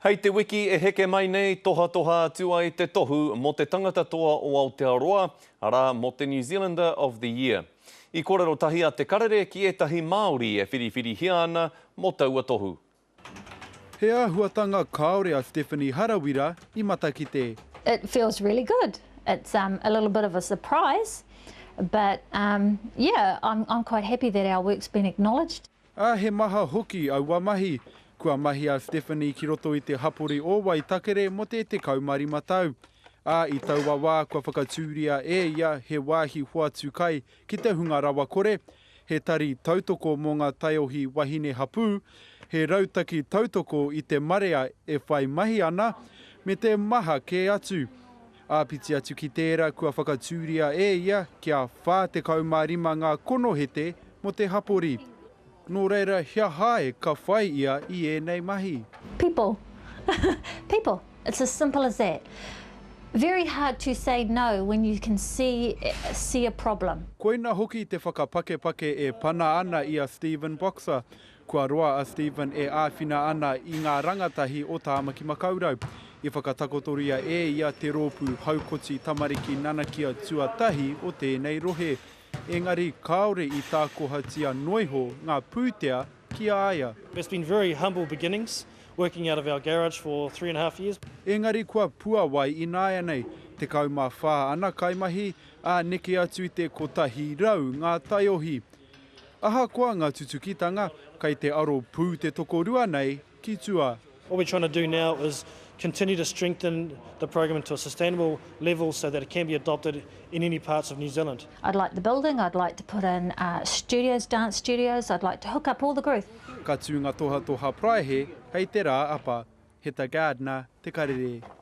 Hei te wiki e heke mai nei tohatoha atu ai te tohu mō te tangata toa o Aotearoa, arā, mō te New Zealander of the Year. I kōrero tahi a Te Karere ki ētahi Māori e whiriwhirihia ana mō taua tohu. He āhuatanga kāore a Stephanie Harawira i matakite. It feels really good. It's um a little bit of a surprise but um yeah I'm I'm quite happy that our work's been acknowledged. Ā, he maha hoki aua mahi. Kua mahi a Stephanie ki roto i te hapori o Waitakere mō te 15 tau. Ā, i taua wā kua whakatūria e ia he wāhi hoatu kai ki te hunga rawakore, he tari tautoko mō ngā taiohi wahine hapū, he rautaki tautoko i te marea e whai mahi ana, me te maha kē atu. Āpiti atu ki tērā kua whakatūria e ia kia 45 ngā konohete mō te hapori. Nō reira he aha ka whai ia i ēnei mahi? People. People. It's as simple as that. Very hard to say no when you can see see a problem. Koina hoki te whakapakepake e pana ana i a Stephen Boxer. Kua roa a Stephen e āwhina ana i ngā rangatahi o Tāmaki Makaurau. I whakatakotoria e ia te rōpū haukoti tamariki nanakia tuatahi o tēnei rohe. Engari kāore i tākohatia noiho ngā pūtea ki a ia. It's been very humble beginnings, working out of our garage for 3.5 years. Engari kua puawai ināianei, 14 ana kaimahi, ā, neke atu i te 100 ngā taiohi. Ahakoa ngā tutukitanga, kei te aro pū te tokorua nei ki tua. What we're trying to do now is continue to strengthen the program to a sustainable level so that it can be adopted in any parts of New Zealand. I'd like the building, I'd like to put in studios, dance studios, I'd like to hook up all the growth. Ka tū ngā tohatoha paraihe hei te rā apa. Heta Gardiner, Te Karere.